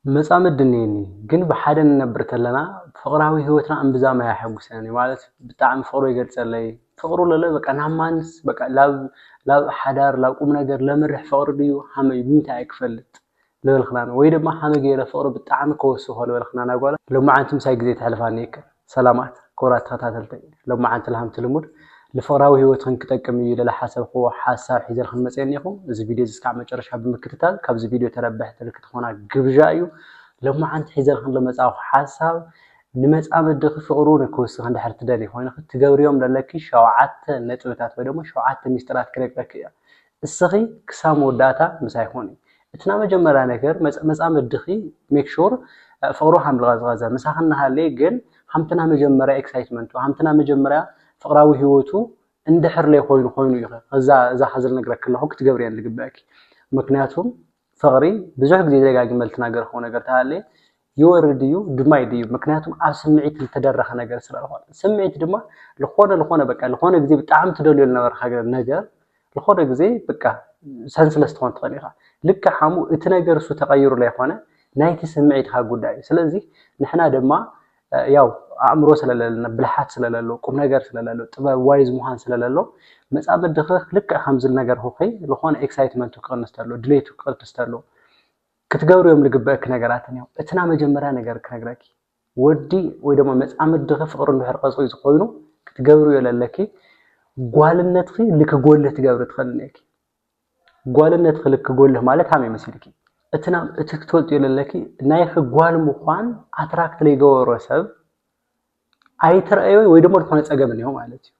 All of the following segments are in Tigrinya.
መጻምድ እኒአኒ፣ ግን ብሓደ ንነብር ተለና ፍቕራዊ ህይወትና እምብዛም ኣየሐጉሰንን እዩ። ማለት ብጣዕሚ ፍቕሩ ይገልጸለይ። ፍቕሩ ለለ በቃ ናብ ማንስ በቃ ላብ ላብ ሓዳር ላብ ቁም ነገር ለምርሕ ፍቕሪ ድዩ ሃመይ ብምንታይ ኣይክፈልጥ ልበልክና ወይ ድማ ሃመ ገይረ ፍቕሪ ብጣዕሚ ከወስኾ ልበልክና ናጓላ። ሎማዓንቲ ምሳይ ግዜ ተሕልፋኒ ይከ ሰላማት ክቡራት ተኸታተልተይ፣ ሎማዓንቲ ልሃምቲ ልሙድ ንፍቕራዊ ህይወትኽን ክጠቅም እዩ ኢለ ዝሓሰብክዎ ሓሳብ ሒዘልኽን መፅየ እኒኹ። እዚ ቪድዮ እዚ እስካብ መጨረሻ ብምክትታል ካብዚ ቪድዮ ተረበሕቲ ልክትኾና ግብዣ እዩ። ሎማዓንቲ ሒዘልኽን ለመፃኹ ሓሳብ ንመፃምድኺ ፍቕሩ ንክውስኽ እንድሕር ትደሊ ኮይንኺ ትገብርዮም ለለኪ ሸውዓተ ነጥብታት ወይ ደግሞ ሸውዓተ ሚስጥራት ክነግረኪ እየ። እስኺ ክሳብ መወዳእታ ምሳይ ኩኒ። እቲ ናይ መጀመርያ ነገር መጻ- መጻምድኺ make sure ፍቕሩ ከም ዝቐዝቐዘ ምሳኺ እናሃለየ ግን ከምቲ ናይ መጀመርያ excitement ኡ ከምቲ ናይ መጀመርያ ፍቕራዊ ህይወቱ እንድሕር ለይ ኮይኑ ኮይኑ እዩ እዛ እዛ ኸዚ ልነግረኪ ኣለኹ ክትገብርየን ዝግበአኪ። ምክንያቱም ፍቕሪ ብዙሕ ግዜ ደጋጊመ ልትናገርክዎ ነገር ተሃለየ ይወርድ እዩ ድማ ይድዩ። ምክንያቱም ኣብ ስምዒት ልተደረኸ ነገር ስለ ዝኾነ ስምዒት ድማ ልኾነ ልኾነ በቃ ልኾነ ግዜ ብጣዕሚ ትደልዮ ልነበርካ ነገር ልኾነ ግዜ በቃ senseless ትኾን ትኽእል ኢኻ። ልክዕ ሓሙ እቲ ነገር እሱ ተቐይሩ ለይኾነ ናይቲ ስምዒትካ ጉዳይ እዩ። ስለዚ ንሕና ድማ ያው ኣእምሮ ስለለለና ብልሓት ስለለሎ ቁም ነገር ስለለሎ ጥበብ wise ምዃን ስለለሎ መጻምድኺ ልክዕ ከምዚ ነገር ኹኺ ልኾነ excitement ኡ ክቕንስ ተሎ ድሌቱ ክቕንስ ተሎ ክትገብርዮም ልግበእኪ ነገራትን እዮም። እቲ ናይ መጀመርያ ነገር ክነግረኪ ወዲ ወይ ደሞ መጻምድኺ ፍቕሪ እንድሕር ቀዝቒዙ ኮይኑ ክትገብርዮ ለለኪ ጓልነትኺ ልክጎልህ ትገብሪ ትኽእል እኒአኪ። ጓልነትኺ ልክጎልህ ማለት ሃመይ መሲልኪ? እቲ ናብ እቲ ክትፈልጥዮ ለለኪ ናይኺ ጓል ምዃን attract ለይገበሮ ሰብ ኣይትረኣዮ ወይ ደሞ ዝኾነ ጸገም እኒኦ ማለት እዩ።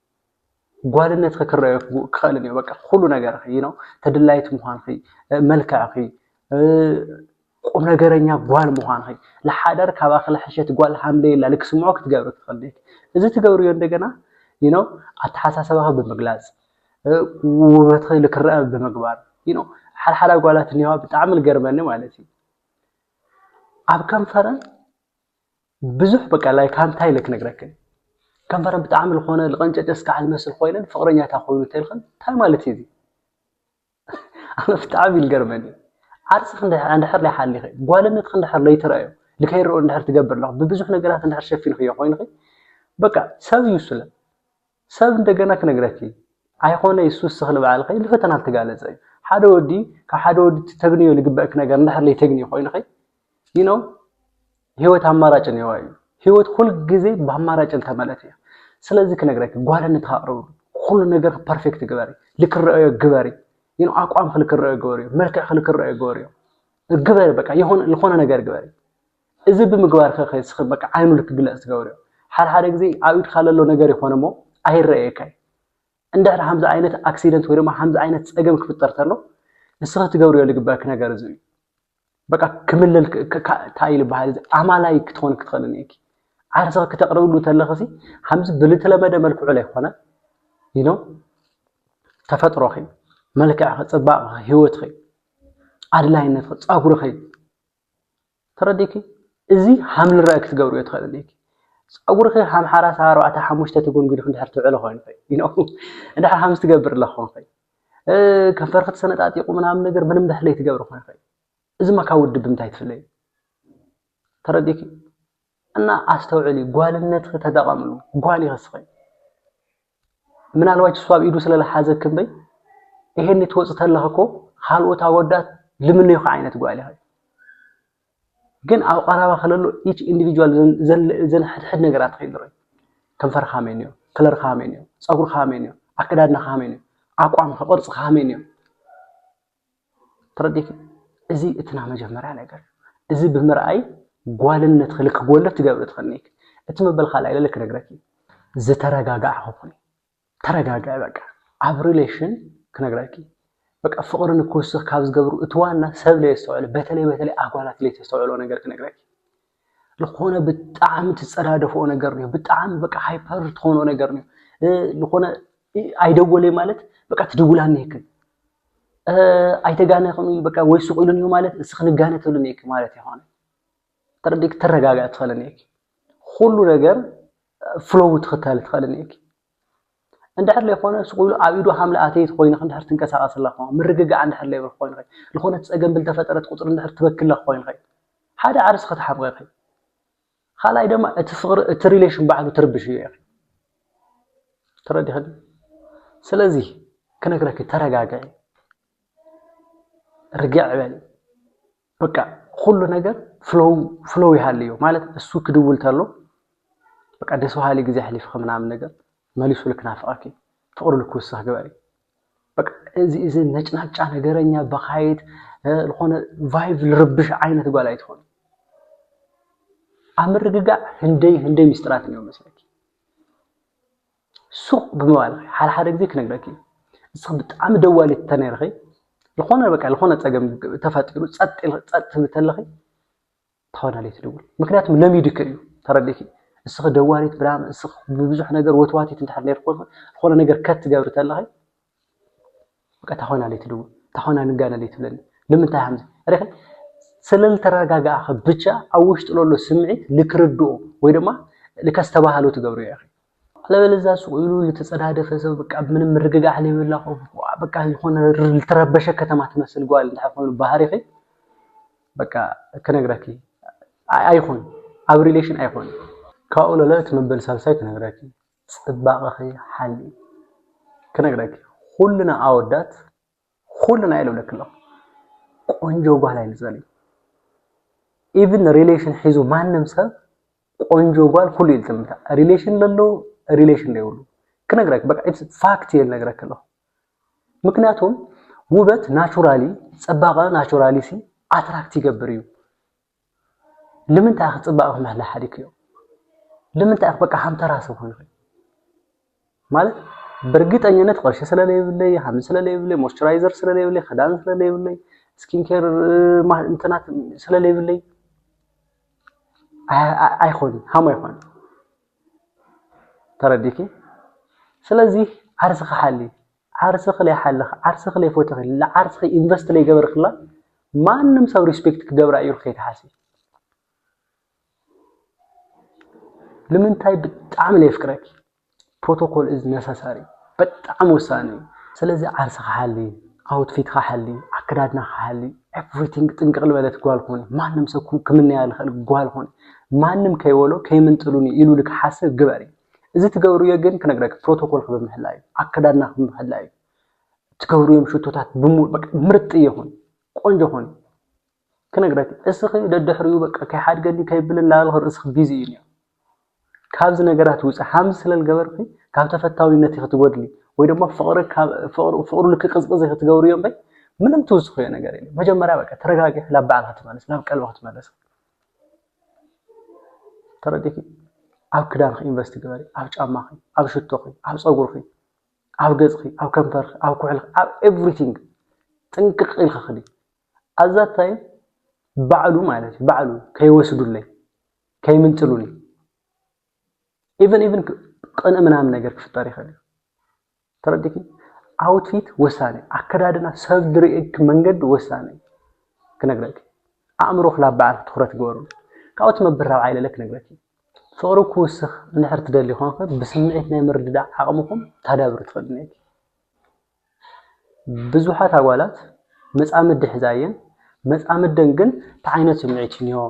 ጓልነትኺ ክረኣዮ ክኽእል እኒኦ በቃ ኩሉ ነገርኺ you know ተድላይት ምዃንኺ መልክዕኺ ቁም ነገረኛ ጓል ምዃንኺ ልሓዳር ካባኺ ልሕሸት ጓል ሃምለየላ ልክስምዖ ክትገብሪ ትኽእል ዲኪ? እዚ ትገብርዮ እንደገና you know ኣተሓሳሰባኺ ብምግላጽ ውበትኺ ልክረአ ብምግባር you know ሓድሓዳ ጓላት እኒዋ ብጣዕሚ ልገርመኒ ማለት እዩ ኣብ ከንፈረን ብዙሕ በቃ like እንታይ ኢለ ክነግረክን ከንፈረን ብጣዕሚ ዝኾነ ልቐንጨጨ ስካዕ ልመስል ኮይነን ፍቕረኛታ ኮይኑ ተልኽን እንታይ ማለት እዩ ኣነ ብጣዕሚ ይልገርመኒ ዓርስኽ እንድሕር ዘይሓሊኸ ጓልነትኽ እንድሕር ለይትረኣዮ ልከይረኦ እንድሕር ትገብር ኣለኹ ብብዙሕ ነገራት እንድሕር ሸፊንኽዮ ኮይንኺ በቃ ሰብ እዩ ስለ ሰብ እንደገና ክነግረኪ ኣይኾነ ይሱስኽ ልበዓልኸ ልፈተና ልተጋለፀ እዩ ሓደ ወዲ ካብ ሓደ ወዲ ተግንዮ ልግበእክ ነገር እንድሕር ለይተግንዮ ኮይንኺ you know ህይወት ኣማራጭ እኒዋ እዩ ህይወት ኩል ግዜ ብኣማራጭ ልተመለት እያ ስለዚ ክነግረኪ ጓልነትኻ ኣቕርብሉ ኩሉ ነገር perfect ግበሪ ልክረአዮ ግበሪ you know ኣቋምኺ ልክረአዮ ግበርዮ መልክዕኺ ልክረአዮ ግበርዮ ግበሪ በቃ ዝኾነ ልኾነ ነገር ግበሪ እዚ ብምግባር ከ ከስኺ በቃ ዓይኑ ልክግለጽ ትገብርዮ ሓደ ሓደ ግዜ ኣብ ኢድካ ለሎ ነገር ይኾነ እሞ ኣይረኣየካ እዩ እንድሕር ከምዚ ዓይነት accident ወይ ድማ ከምዚ ዓይነት ፀገም ክፍጠር ተሎ ንስኺ ትገብርዮ ልግበእክ ነገር እዚ እዩ በቃ ክምልል እንታይ ልበሃል እዚ ኣማላይ ክትኾን ክትኽእል እኒአኪ ዓርስኺ ክተቕርብሉ ተለኽሲ ከምዚ ብልተለመደ መልክዑ ለይኮነ you know ተፈጥሮኺ መልክዕኺ ፅባቕኺ ህይወትኺ ኣድላይነትኺ ፀጉርኺ ተረዲኪ እዚ ሃም ልረአ ክትገብርዮ ትኽእል እኒአኪ ፀጉርኺ ሃም ሓራስ ኣርባዕተ ሓሙሽተ ተጎንጉድኺ እንድሕር ትውዕሎ ኮይንኺ you know እንድሕር ሃምስ ትገብር ኣለኹ ኮይንኺ ከንፈርኺ ተሰነጣጢቑ ምናምን ነገር ምንም ድሕር ለይትገብሪ ኮይንኺ እዚማ ካብ ውድብ ብምንታይ ትፍለዩ ተረዲኪ እና ኣስተውዕሊ ጓልነትኺ ተጠቐምሉ ጓል ኢኺ እስኺ ምናልባች እሱ ኣብ ኢዱ ስለ ዝሓዘክ እምበይ ይሄን ትወፅ ተለኽ እኮ ካልኦት ኣወዳት ልምነይኹ ዓይነት ጓል ኢኺ ግን ኣብ ቀረባ ከለሎ each individual ዘን ሕድሕድ ነገራት ኸይድረ ከንፈር ካመይ ኒዮ ክለር ካመይ ኒዮ ፀጉር ካመይ ኒዮ ኣከዳድና ካመይ ኒዮ ኣቋም ቅርፂ ካመይ ኒዮ ተረዲኪ እዚ እቲ ናይ መጀመርያ ነገር እዚ ብምርኣይ ጓልነት ክልክ ጎለ ትገብሪ ትኽእልኒክ እቲ መበል ካልኣይ ለለ ክነግረኪ ዝተረጋጋዕ ክኹን ተረጋጋዕ በቃ ኣብ relation ክነግረኪ በቃ ፍቕሪ ንክውስኽ ካብ ዝገብሩ እቲ ዋና ሰብ ለየስተውዕሉ በተለይ በተለይ ኣጓላት ለይተስተውዕሎ ነገር ክነግረኪ ዝኾነ ብጣዕሚ ትፀዳደፍኦ ነገር ኒዮ ብጣዕሚ በቃ ሃይፐር ትኾኖ ነገር ኒዮ ዝኾነ ኣይደወለይ ማለት በቃ ትድውላኒ ይክን ኣይተጋነኽን እዩ በቃ ወይ ስቕ ኢሉን እዩ ማለት እስኺ ንጋነ ትብልኒ እኪ ማለት ይኾነ ተረዲክ ትረጋግዕ ትኽእልን እኪ ኩሉ ነገር ፍሎው ትኽተል ትኽእልን እኪ እንድሕር ለይኮነ ስቕ ኢሉ ኣብ ኢዱ ሃምለ ኣተይት ኮይንኺ እንድሕር ትንቀሳቐስ ኣለኹ ምርግጋዕ እንድሕር ለይብል ኮይንኺ ዝኾነ ፀገም ብልተፈጠረት ቁፅሪ እንድሕር ትበክለኽ ኮይንኺ ሓደ ዓርሲ ከተሓምቕ ኢኺ። ካልኣይ ድማ እቲ ፍቕሪ፣ እቲ relation ባዕሉ ትርብሽ እዩ ኢኺ። ተረዲኽኒ? ስለዚ ክነግረኪ፣ ተረጋግዒ፣ ርግዕ በሊ። በቃ ኩሉ ነገር ፍሎው፣ ፍሎው ይሃልዮ። ማለት እሱ ክድውል ተሎ በቃ ደስ በሃሊ ግዜ ኣሕሊፍኺ ምናምን ነገር መሊሱ ልክናፍቐኪ፣ ፍቕሪ ልክውስኽ ግበሪ። በቃ እዚ፣ እዚ ነጭናጫ ነገረኛ በኻይት፣ እ፣ ዝኾነ ቫይብ ልርብሽ ዓይነት ጓል ኣይትኾኒ። ኣብ ምርግጋዕ ህንደይ፣ ህንደይ ሚስጥራት እኒኦ መስለኪ። ሱቕ ብምባል ሓደ ሓደ ግዜ ክነግረኪ፣ እስኺ ብጣዕሚ ደዋሊት ተነይርኺ፣ ዝኾነ በቃ ዝኾነ ጸገም ተፈጢሩ ጸጥ ኢል-፣ ጸጥ ትብል ተለኺ፣ ተኾናለይ ትድውል። ምክንያቱም ለሚዱኪ እዩ፣ ተረዲእኪ። እስኺ ደዋሊት ብራም፣ እስኺ ብብዙሕ ነገር ወትዋቲት እንድሕር ነይርኪ፣ ዝኾነ ነገር ከት ትገብሪ ተለኺ፣ በቃ ተኾናለይ ትድውል፣ ተኾና ንጋነለይ ትብለኒ። ንምንታይ ከምዚ? ሪኺ፣ ስለ ልተረጋጋእኺ ብቻ ኣብ ውሽጢ ለሎ ስምዒት ልክርድኦ ወይ ድማ ልከስተባሃሎ ትገብርዮ ኢኺ። ኣለበለዛ ሱቕ ኢሉ ልተጸዳደፈ ሰብ በቃ ምንም ምርግጋዕ ዘይብላ፣ በቃ ዝኾነ ልተረበሸ ከተማ ትመስል ጓል እንድሕር ኮይኑ ባህሪኺ፣ በቃ ክነግረኪ፣ ኣይ-፣ ኣይኾን፣ ኣብ ሪሌሽን ኣይኾን። ካብኡ ለለ እቲ መበል ሳልሳይ ክነግረኪ፣ ጽባቐኺ ሓሊ። ክነግረኪ፣ ኩልና ኣወዳት፣ ኩልና ኢለ እብለኪ ኣለኹ፣ ቆንጆ ጓል ኣይንጸልእ። ኢቭን ሪሌሽን ሒዙ ማንም ሰብ ቆንጆ ጓል ኩሉ እዩ ዝጥምታ። ሪሌሽን ለሎ፣ ሪሌሽን ለይብሉ። ክነግረኪ፣ በቃ ኢትስ ፋክት እየ ልነግረኪ ኣለኹ። ምክንያቱም ውበት ናቹራሊ፣ ጽባቐ ናቹራሊ ሲ ኣትራክት ይገብር እዩ። ንምንታይ ኢኺ ጽባቐ ክምሕላ ሓዲግክዮ? ንምንታይ ኢኺ በቃ ሃምተራ ሰብ ኮይንኺ? ማለት ብርግጠኝነት ቅርሺ ስለ ለይብለይ፣ ሃም ስለ ለይብለይ፣ ሞይስቸራይዘር ስለ ለይብለይ፣ ክዳን ስለ ለይብለይ፣ ስኪን ኬር፣ ማ-፣ እንትናት ስለ ለይብለይ ኣይ-፣ ኣይ-፣ ኣይኾንን፣ ሃም ኣይኾንን። ተረዲኪ? ስለዚ ዓርስኺ ሓሊ፣ ዓርስኺ ለይሓለኺ፣ ዓርስኺ ለይፈተኺ፣ ንዓርስኺ ኢንቨስት ለይገበርክላ ማንም ሰብ ሪስፔክት ክገብራ እዩ ኢልኪ ከይትሓስቢ። ንምንታይ ብጣዕሚ ለየፍቅረኪ። ፕሮቶኮል ኢዝ ነሰሳሪ፣ በጣዕሚ ወሳኒ እዩ። ስለዚ ዓርስኻ ሓሊ፣ ኣውትፊትካ ሓሊ፣ ኣከዳድናኻ ሓሊ፣ ኤቭሪቲንግ ጥንቅቕ ዝበለት ጓል ኩኒ። ማንም ሰብ ክም-፣ ክምነያ ዝኽእል ጓል ኩኒ። ማንም ከይበሎ ከይምንጥሉኒ ኢሉ ልክሓስብ ግበሪ። እዚ ትገብርዮ ግን ክነግረኪ ፕሮቶኮልኪ ብምሕላው እዩ፣ ኣከዳድናኺ ብምሕላው እዩ። ትገብርዮም ሽቶታት ብሙ-፣ በቃ ምርጥ ይኹን፣ ቆንጆ ኩኒ። ክነግረኪ፣ እስኺ ደድሕሪኡ በቃ ከይሓድገኒ ከይብልን እናበልኺ ርእስኺ ቢዚ እዩ ነይሩ። ካብዚ ነገራት ውፅእ፣ ሃምዚ ስለ ዝገበርኪ ካብ ተፈታዊነት ኢኺ ትጎድሊ፣ ወይ ድማ ፍቕሪ ካብ፣ ፍቕሪ፣ ፍቕሪ ልክቅዝቅዝ ኢኺ ትገብርዮ እምበር ምንም ትውስኽዮ ነገር የለን። መጀመርያ በቃ ተረጋጊኺ ናብ ባዕልኺ ትመለስ፣ ናብ ቀልብኺ ትመለስ። ተረዲእኪ? ኣብ ክዳንኺ ኢንቨስት ግበሪ፣ ኣብ ጫማኺ፣ ኣብ ሽቶኺ፣ ኣብ ፀጉርኺ፣ ኣብ ገፅኺ፣ ኣብ ከንፈርኺ፣ ኣብ ኩሕልኺ፣ ኣብ ኤቭሪቲንግ ጥንቅቕ ኢልኺ ክዲ። ኣዛታይ ባዕሉ ማለት እዩ፣ ባዕሉ ከይወስዱለይ፣ ከይምንጥሉኒ። ኢቨን፣ ኢቨን ክ-፣ ቅንኢ ምናምን ነገር ክፍጠር ይኽእል እዩ። ተረዲእኪ? ኣውትፊት ወሳኒ፣ ኣከዳድና፣ ሰብ ዝርእየኪ መንገዲ ወሳኒ። ክነግረኪ፣ ኣእምሮኺ ናብ ባዕልኺ ትኹረት ግበሩ። ካብኡ እቲ መበል ራብዓይ ለለ ክነግረኪ፣ ፍቕሪ ክውስኽ እንድሕር ትደሊ ኮንኺ፣ ብስምዒት ናይ ምርድዳእ ዓቕምኹም ታዳብሪ ትኽእሊ እኒአኪ። ብዙሓት ኣጓላት መጻምዲ ሒዛ እየን። መጻምደን ግን እንታይ ዓይነት ስምዒት እዩ እኒኦ?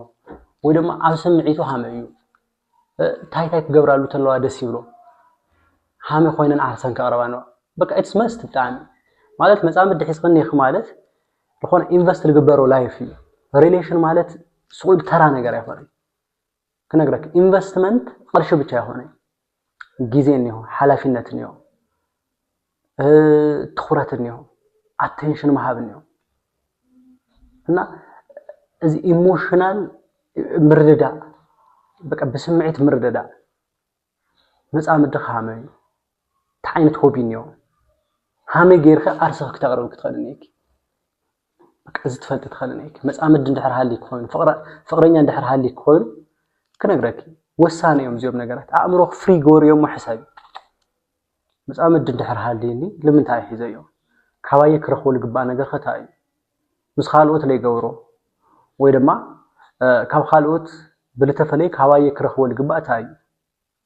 ወይ ድማ ኣብ ስምዒቱ ሃመ እዩ? እ፣ እንታይ እንታይ ክገብራሉ ተለዋ ደስ ይብሎ? ሃመ ኮይነን ዓርሰን ከቕርባ ነው። በቃ ኢትስ መስት ብጣዕሚ። ማለት መጻምዲ ሒዝክኒ ኢኺ ማለት ዝኾነ ኢንቨስት ዝግበሮ ላይፍ እዩ። ሪሌሽን ማለት ስቕ ኢሉ ተራ ነገር ኣይኮነን። ክነግረክ፣ ኢንቨስትመንት ቅርሺ ብቻ ኣይኮነን። ግዜ እኒኦ፣ ሓላፊነት እኒኦ፣ እ፣ ትኹረት እኒኦ፣ ኣቴንሽን ምሃብ እኒኦ። እና እዚ ኢሞሽናል ምርድዳእ፣ በቃ ብስምዒት ምርድዳእ፣ መጻምድኺ ሃመ እዩ። እንታይ ዓይነት ሆቢ እኒኦ? ሃመይ ገይርኺ ዓርስኺ ክተቕርቢ ክትኽእሊ እኒአኪ። በቃ እዚ ትፈልጢ ትኽእሊ እኒአኪ። መጻምዲ እንድሕር ሃልዩ ክኾይኑ፣ ፍቕረ-፣ ፍቕረኛ እንድሕር ሃልዩ ክኾይኑ፣ ክነግረኪ፣ ወሳኒ እዮም እዚኦም ነገራት። ኣእምሮኺ ፍሪ ግበርዮ እሞ ሕሰቢ። መጻምዲ እንድሕር ሃልዩኒ፣ ንምንታይ እየ ሒዘዮ? ካባየ ክረኽቦ ዝግባእ ነገር ከ እንታይ እዩ? ምስ ካልኦት ለይገብሮ፣ ወይ ድማ፣ እ፣ ካብ ካልኦት ብልተፈለየ ካባየ ክረኽቦ ዝግባእ እንታይ እዩ?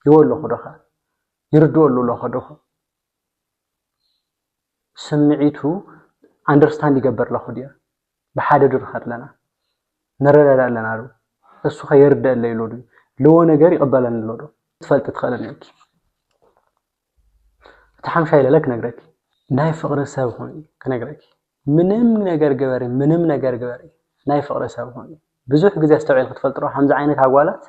ይዎ ኣለኹ ዶ ኸ? ይርድኦ ኣሎ ዶ ኸ? ስምዒቱ ኣንደርስታንድ ይገብር ኣለኹ ድየ? ብሓደ ዶ ንኸድ ኣለና? ንረዳዳእ ኣለና ዶ? እሱ ከ የርደአለይ ኣሎ ድዩ? ለዎ ነገር ይቕበለኒ ኣሎ ዶ? ትፈልጥ ትኽእለኒ ኢልኪ። እቲ ሓምሻይ ለለ ክነግረኪ፣ ናይ ፍቕሪ ሰብ ኹኒ ክነግረኪ። ምንም ነገር ግበሪ፣ ምንም ነገር ግበሪ፣ ናይ ፍቕሪ ሰብ ኹኒ። ብዙሕ ግዜ ኣስተውዒል ክትፈልጥሮ፣ ከምዚ ዓይነት ኣጓላት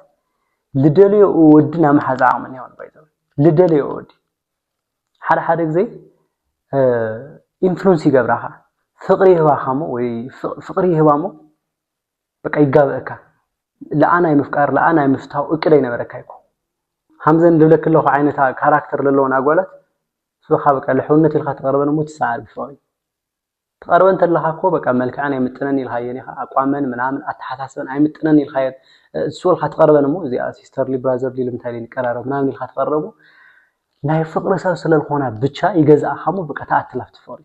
ልደልዮ ወዲ ናመሓዝ ዓቕሚ እኒሆን ባይዘው። ልደልዮ ወዲ ሓደ ሓደ ግዜ ኢንፍሉንስ ይገብራኻ። ፍቕሪ ይህባኻ ሞ ወይ ፍቕ- ፍቕሪ ይህባ ሞ በቃ ይጋብእካ። ለኣ ናይ ምፍቃር ለኣ ናይ ምፍታው እቅድ ኣይነበረካ ይኮ። ሃምዘን ልብለክ ኣለኹ ዓይነታ ካራክተር ለለዎን ኣጓላት ሶኻ በቃ ልሕውነት ኢልካ ትቐርበን እሞ ትሰዓር ብፍቕሪ። ትቐርበን ተለኻ እኮ በቃ መልክዐን ኣይምጥነን ኢልካየን ኢኻ፣ ኣቋመን ምናምን ኣተሓሳስበን ኣይምጥነን ኢልካየን። እሱ ኢልካ ትቐርበን እሞ እዚኣ ሲስተርሊ ብራዘርሊ ልምንታይ ኢለ ንቀራረብ ምናምን ኢልካ ትቐረቡ። ናይ ፍቕሪ ሰብ ስለልኾና ብቻ ይገዛእኻ እሞ በቃ ተኣትላፍ ትፍቕሪ።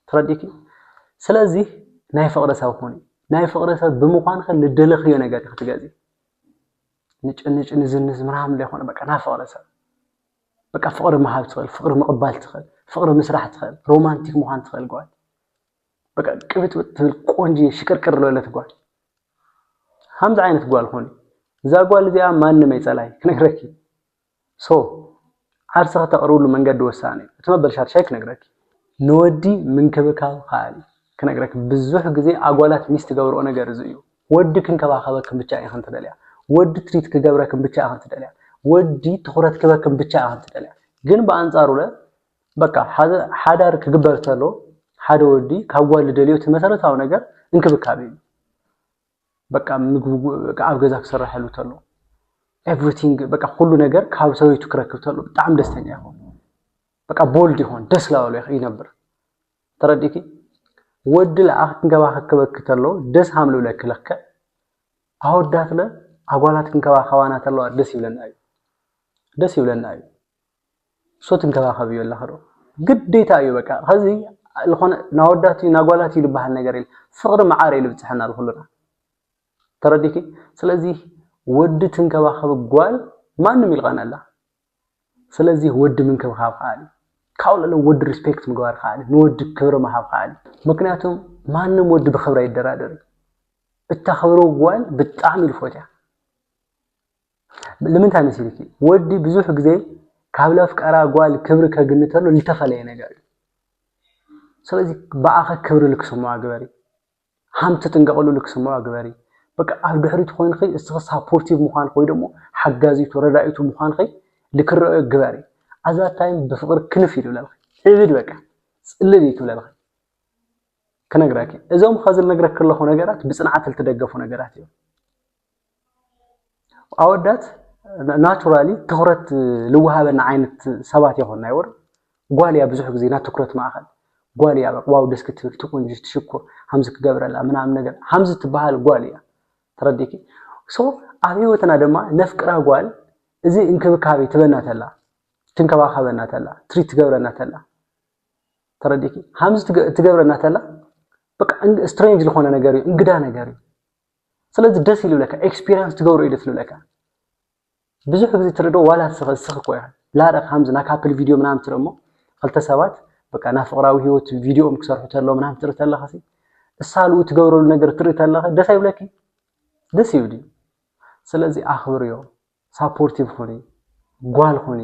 ተረዲእኪ? ስለዚህ ናይ ፍቕሪ ሰብ ኹኒ። ናይ ፍቕሪ ሰብ ብምዃንኸ ልደለኽዮ ነገር ኢኺ ትገዚ። ንጭንጭ ንዝንዝ ምናምን ዘይኮነ በቃ ናይ ፍቕሪ ሰብ። በቃ ፍቕሪ ምሃብ ትኽእል፣ ፍቕሪ ምቕባል ትኽእል፣ ፍቕሪ ምስራሕ ትኽእል፣ ሮማንቲክ ምዃን ትኽእል ጓል። በቃ ቅብጥብጥ ትብል ቆንጂ ሽቅርቅር ዝበለት ጓል። ከምዚ ዓይነት ጓል ኾኒ። እዛ ጓል እዚኣ ማንም ኣይጸላይ ክነግረኪ። ሶ ዓርሲ ከተቕርብሉ መንገዲ ወሳኒ እዩ። እቲ መበል ሻድሻይ ክነግረኪ፣ ንወዲ ምንክብካብ ከኣሊ ክነግረኪ። ብዙሕ ግዜ ኣጓላት ሚስ ትገብርኦ ነገር እዚ እዩ። ወዲ ክንከባኸበክን ብቻ ኢኽን ትደልያ፣ ወዲ ትሪት ክገብረክን ብቻ ኢኽን ትደልያ፣ ወዲ ትኹረት ክበክን ብቻ ኢኽን ትደልያ። ግን ብኣንጻሩ ለ በቃ ሓደ ሓዳር ክግበር ተሎ ሓደ ወዲ ካብ ጓል ልደልዮ እቲ መሰረታዊ ነገር እንክብካብ እዩ። በቃ ምግቢ በቃ ኣብ ገዛ ክሰርሐሉ ተሎ ኤቭሪቲንግ በቃ ኩሉ ነገር ካብ ሰበይቱ ክረክብ ተሎ ብጣዕሚ ደስተኛ ይኾን። በቃ ቦልድ ይኾን ደስ ላበሎ ይነብር። ተረዲእኪ? ወዲ ለኣኽ ክንከባኸበኪ ተሎ ደስ ሃም ልብለኪ ለክዕ ኣወዳት ለ ኣጓላት ክንከባኸባና ተለዋ ደስ ይብለና እዩ። ደስ ይብለና እዩ። እሶ ትንከባኸብዮ ኣለኻ ዶ? ግዴታ እዩ በቃ። ከዚ ዝኾነ ናወዳት እዩ ናጓላት እዩ ዝበሃል ነገር የለ። ፍቕሪ መዓር እዩ ልብፅሐና ልኩልና። ተረዲኪ? ስለዚ ወዲ ትንከባኸብ ጓል ማንም ይልቐነላ። ስለዚ ወዲ ምንክብኻብ ከኣል እዩ። ካብኡ ልዕሊ ወዲ ሪስፔክት ምግባር ከኣል እዩ። ንወዲ ክብሪ ምሃብ ከኣል እዩ። ምክንያቱም ማንም ወዲ ብክብሪ ኣይደራደር እዩ። እታ ክብሪ ጓል ብጣዕሚ ልፎት እያ። ንምንታይ መሲልኪ? ወዲ ብዙሕ ግዜ ካብ ለፍቀራ ጓል ክብሪ ከግንተሉ ልተፈለየ ነገር እዩ። ስለዚ ብኣኸ ክብሪ ልክስምዋ ግበሪ። ሃም ትጥንቀቕሉ ልክስምዋ ግበሪ። በቃ ኣብ ድሕሪት ኮይንኺ እስኺ ሳፖርቲቭ ምዃንኺ ወይ ደሞ ሓጋዚቱ ረዳኢቱ ምዃንኺ ልክረኦ ግበሪ። ኣዛ ታይም ብፍቕሪ ክንፍ እዩ ልብለልኺ። ዕብድ በቃ ጽልል እዩ ትብለልኺ። ክነግረኪ እዞም ኸዚ ልነግረኪ ኣለኹ ነገራት ብጽንዓት ልትደገፉ ነገራት እዮም። ኣወዳት ናቹራሊ ትኹረት ልወሃበና ዓይነት ሰባት ይኾን ናይ ወር ጓል እያ ብዙሕ ግዜ ናይ ትኩረት ማእኸል ጓል እያ በቃ ዋው ደስ ክትብል ትቁንጅ ትሽኩር ሃምዚ ክገብረላ ምናምን ነገር ሃምዚ ትበሃል ጓል እያ። ተረዲኪ? ሶ ኣብ ህይወትና ድማ ነፍቅራ ጓል እዚ እንክብካቤ ትበና ተላ ትንከባኸበና ተላ ትሪት ትገብረና ተላ ተረዲኪ? ሃምዚ ትገ- ትገብረና ተላ በቃ ስትሬንጅ ዝኾነ ነገር እዩ፣ እንግዳ ነገር እዩ። ስለዚ ደስ ይልብለካ ኤክስፒሪንስ ትገብሮ እዩ ደስ ይልብለካ። ብዙሕ ግዜ ትርዶ ዋላ ስኽ ስኽ እኮ ኢኻ ላረኽ ሃምዚ ና ካፕል ቪድዮ ምናምን ትረሞ ክልተ ሰባት በቃ ና ፍቕራዊ ህይወት ቪድዮም ክሰርሑ ተሎ ምናምን ትርኢ ተለኻ ሲ እሳልኡ ትገብረሉ ነገር ትርኢ ተለኻ ደስ ኣይብለኪ? ደስ ይብል እዩ። ስለዚ ኣኽብርዮ፣ ሳፖርቲቭ ኹኒ፣ ጓል ኹኒ።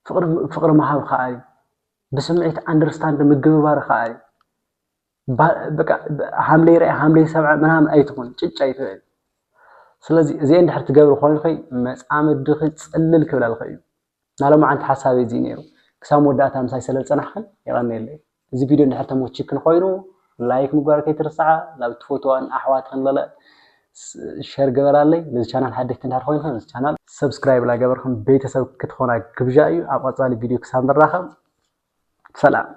ፍቕሪ ፍቕሪ ምሃብ ከኣሊ ብስምዒት ኣንደርስታንድ ምግብባር ከኣሊ በቃ ሃምለይ ርኣ ሃምለይ ሰብዐ ምናምን ኣይትኹን ጭጭ ኣይትበል። ስለዚ እዚአን ድሕር ትገብሪ ኮይንኺ መፃምድኺ ፅልል ክብለልኺ እዩ። ናሎማዓንቲ ሓሳበይ እዚ ነይሩ። ክሳብ መወዳእታ ምሳይ ስለ ዝፀናሕኽን የቐንየለይ። እዚ ቪድዮ እንድሕር ተመቺክን ኮይኑ ላይክ ምግባር ከይትርስዓ ናብ ትፈትዋን ኣሕዋትኽን ለለ ሸር ገበራለይ። ነዚ ቻናል ሓደሽቲ እንድሕር ኮይንኽን ነዚ ቻናል ሰብስክራይብ ላገበርክን ቤተሰብ ክትኾና ግብዣ እዩ። ኣብ ቀፃሊ ቪድዮ ክሳብ ንራኸብ ሰላም።